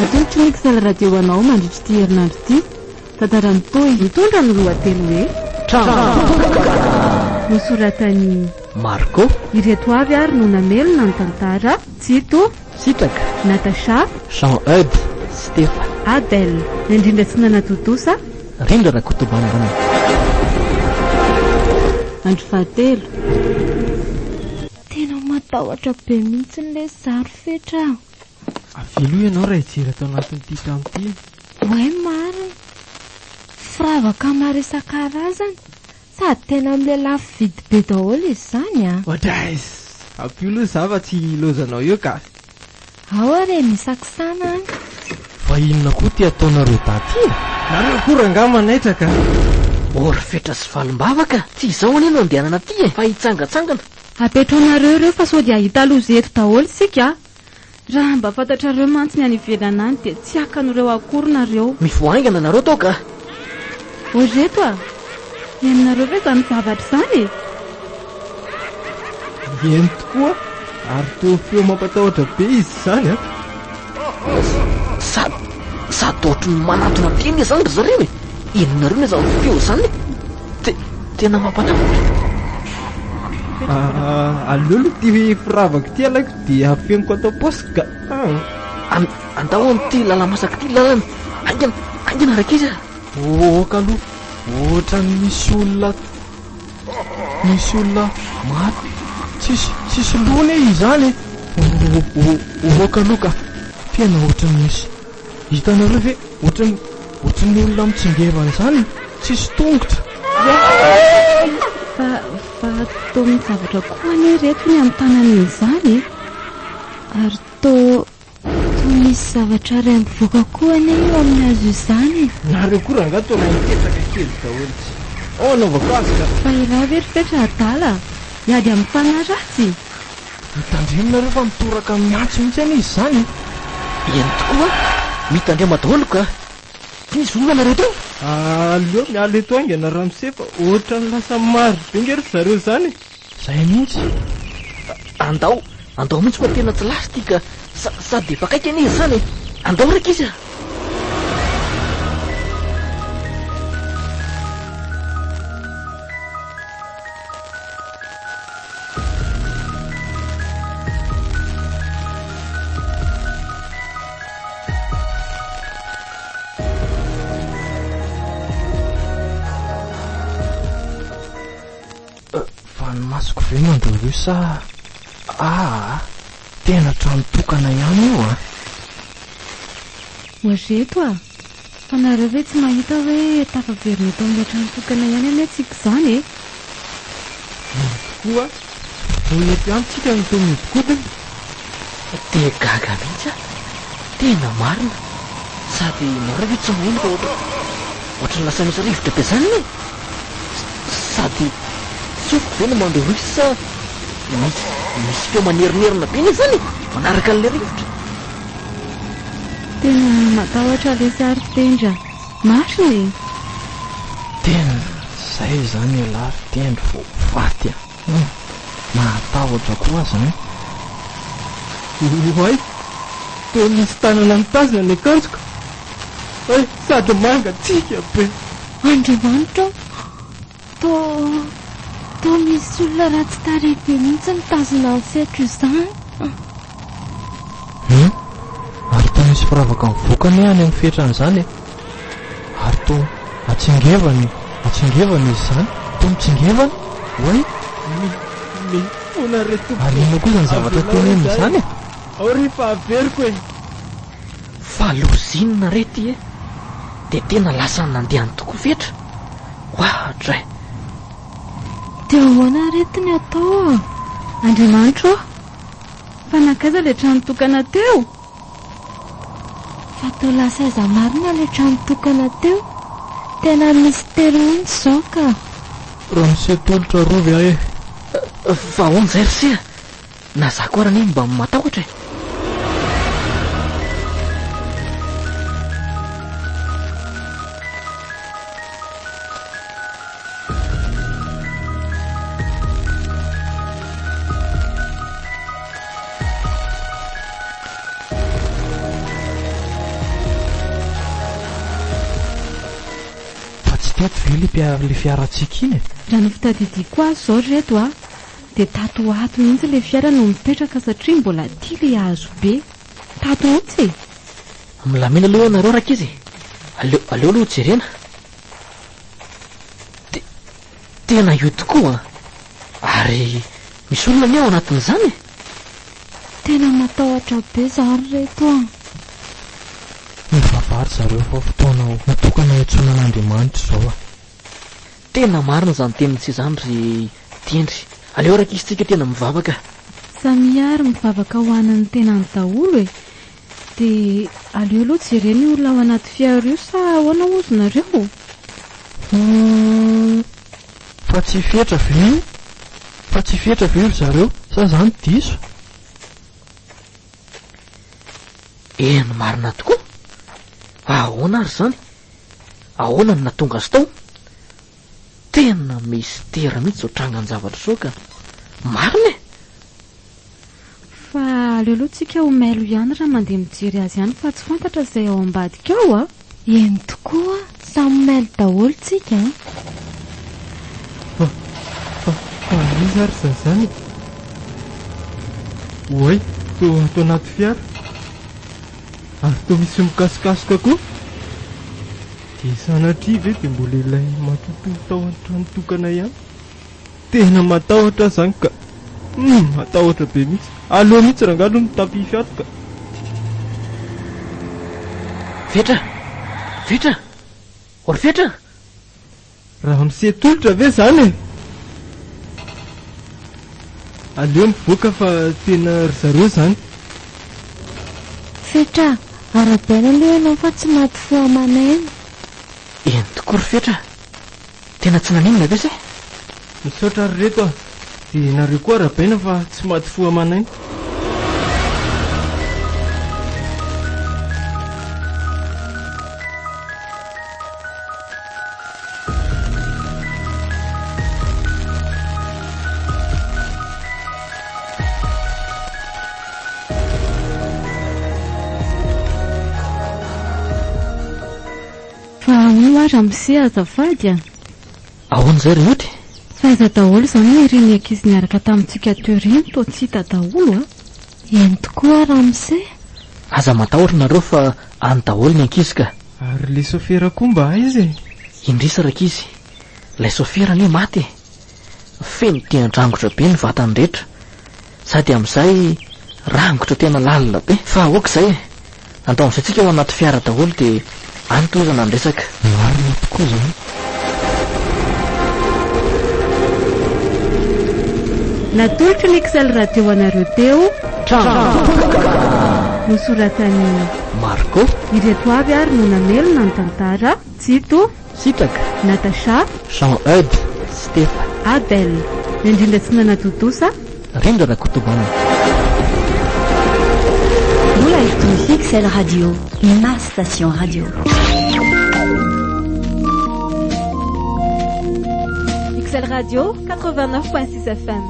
Atolotry ny XL Radio ho anao mandritra ity herinandro ity, tantara mitohy mitondra ny lohateny hoe Trano Nosoratan'i Marco. Ireto avy ary no namelona ny tantara, Tsito, Sitraka, Natacha, Jean Eudes, Stefa. Abel, Nandrindra sy nanatontosa, Rindra Rakotobanana. Andro fahatelo. Tena matahotra be mihitsy ilay za ry Fetra a! Avia aloha ianao raha hijery ato anatin'ity trano ity e! Oay marina! Firavaka maro isan-karazany sady tena amin'ilay lafo vidy be daholo izy izany a! Oadraiss! Ampio aloha za fa tsy hilaozanao eo ka! Ao ary e, misakisana an! Fa inona koa ty ataonareo dahy ty e? Nareo koa rangahy manaitra ka! Oh ry Fetra sy Valimbavaka, tsy izao anie no andehanana aty e, fa hitsangatsangana. Apetraonareo ireo fa sao dia hahita loza eto daholo isika a! Raha mba fantatrareo mantsy ny any ivelany any dia tsy haka an'ireo akory nareo. Mivoha haingana nareo tao ka! Ô reto a! Henonareo ve izany zavatra izany e? Eny tokoa, ary toa feo mampatahotra be izy izany an! Sady, sady ohatry ny manantona be anie izany ry zareo e! Henonareo anie izany feo izany e! Te, tena mampatahotra. Ah, aleo aloha ity firavaka ity alaiko dia afeniko ato am-paosiko ka. An, andao amin'ity lala-masaka ity lalana. Haingana, haingana rankizy a! Oka aloha, ohatran'ny misy olona Misy olona maty tsisy tsisy loha anie izany e! Ohoka aloha ka! Tena ohatran'ny misy hitanareo ve ohatran'ny ohatran'ny olona mitsingevana izany tsisy tongotra. Fa fa toa misy zavatra koa anie reto ny amin'ny tanany izany e! Ary toa Toa misy zavatra iray mivoaka koa anie io amin'ny hazo izany e! Nareo koa rangahy toa mipetraka kely daholo tsy ao anaovako azy ka! Fa ialahy ve ry Fetra adala hiady amin'ny fanahy ratsy? Mitandremo nareo fa mitoraka miantso mihitsy anie izy izany e! Eny tokoa, mitandrema daholo ka! Tsy nisy olona nareo teo? Aleo miala eto haingana ramose fa ohatran'ny lasa maro be nge ry zareo izany e! Zay mihitsy. Andao, andao mihitsy fa tena tsy lasa ity ka. Sa, sady efa akaiky anie izy izany e. Andao ry ankizy a. Fa ny masoko ve mandrorio sa aa tena trano tokana ihany io an! Ohareto a! Fa nareo ve tsy mahita hoe tafaverina eto amin'ilay trano tokana ihany anie tsika izany e! Eny tokoa, vao eto ihany tsika no toa mihodinkodina. Dia gaga mihitsy aho, tena marina, sady nareo ve tsy maheno fa ohatra ohatran'ny lasa misy rivotra be izany anie? Sady tsofiko ve no mandrohirohy sa misy misy feo manerinerina be anie izany e! Manaraka an'ilay rivotra. Tena matahotra lesy ary Tendry a! Marina e! Tena zay izany ialahy ry Tendry vao faty a! Hum! Mahatahotra koa aza an! Oay! Toa misy tanana mitazona ny akanjoko! Hay! Sady mangatsiaka be! Andriamanitra ô! Toa, toa misy olona ratsy tarehy be mihitsy mitazona an'i Fetra izany. Hum! Ary toa misy firavaka mivoaka anie any amin'ny Fetra any izany e! Ary toa atsingevana, atsingevana izy izany, toa mitsingevana, oay! Mi, mifona re tompoko. Ary inona koa izany zavatra teneniny izany e? Ao re fa averiko e! Fa loza inona re ty e? Dia tena lasa nandeha any tokoa Fetra? Oadray! Dia ahoana re ty ny atao a? Andriamanitra ô! Fa nankaiza ilay trano tokana teo? Fa toa lasa aiza marina ilay trano tokana teo? Tena mistery mihitsy izao ka! Ramose Tolotra arovy aho e! Fa ahoana izay ry se a? Na za koa ary anie mba matahotra e! teto ve ilay mpiara ilay fiarantsika iny e? Raha ny fitadidiako azy izao ry reto a, dia tato ho ato mihitsy ilay fiara no mipetraka satria mbola aty ilay hazo be. Tato mihitsy e! Milamina aloha ianareo rankizy e! Aleo, aleo aloha jerena. Te, tena io tokoa an! Ary misy olona anie ao anatin'izany e! Tena matahotra be za ry reto an! Mivavaha ry zareo fa fotoana natokana hiantsoana an'Andriamanitra izao a! Tena marina izany tenintsy izany ry Tendry. Aleo rankizy tsika tena mivavaka. Samia ary mivavaka ho an'ny tenany daholo e! Dia aleo aloha jerena io olona ao anaty fiara io sa ahoana hozy nareo? Humm! Fa tsy fetra ve io? Fa tsy fetra ve ry zareo sa za no diso? Eny marina tokoa! Ahoana ary izany? Ahoana no nahatonga azy tao? Tena mystère mihitsy izao trangan-javatra izao ka! Marina e! Fa aleo aloha tsika ho mailo ihany raha mandeha mijery azy ihany fa tsy fantatra izay ao ambadika ao a! Eny tokoa, samy mailo daholo tsika an! Fa, fa, fa iza ary za zany e? Oay, toa ato anaty fiara. Ary toa misy mikasokasoka koa. Dia sanatria ve dia mbola ilay matotoa tao an-trano tokana ihany? Tena matahotra aho zany ka. Hum, matahotra be mihitsy. Aleo mihitsy rangahy aloha mitapify ato ka. Fetra! Fetra! O ry Fetra! Ramose Tolotra ve zany e? Aleo mivoaka fa tena ry zareo zany. Fetra, arahabaina aloha ianao fa tsy maty fo aman'aina. Eny tokoa ry Fetra a! Tena tsy naninona ve zay? Misaotra ry reto a! Dia nareo koa arahabaina fa tsy maty fo aman'aina. Fa ahoana hoa ramose azafady a? Ahoana izay ry Oty? Fa aiza daholo izany ireny ankizy niaraka tamintsika teo ireny toa tsy hita daholo a? Eny tokoa ramose. Aza matahotra nareo fa any daholo ny ankizy ka. Ary le sofera koa mba aiza e? Indrisy rankizy, ilay sofera anie maty e! Feno dian-drangotra be ny vatany rehetra, sady amin'izay rangotra tena lalina be. Fa aoka izay e! Andao amin'izay tsika ao anaty fiara daholo dia any tohizana ny resaka. Marina tokoa izany. Natolotry ny XL Radio anareo teo. Trano. Nosoratan'i. Marco. Ireto avy ary no namelona ny tantara, Tsito. Sitraka. Natacha. Jean Eudes. Stefa. Abel. Indrindra tsy nanatontosa. Rindra Rakotobanana. Mbola hitohy XL Radio, ma station radio. XL Radio 89.6 FM.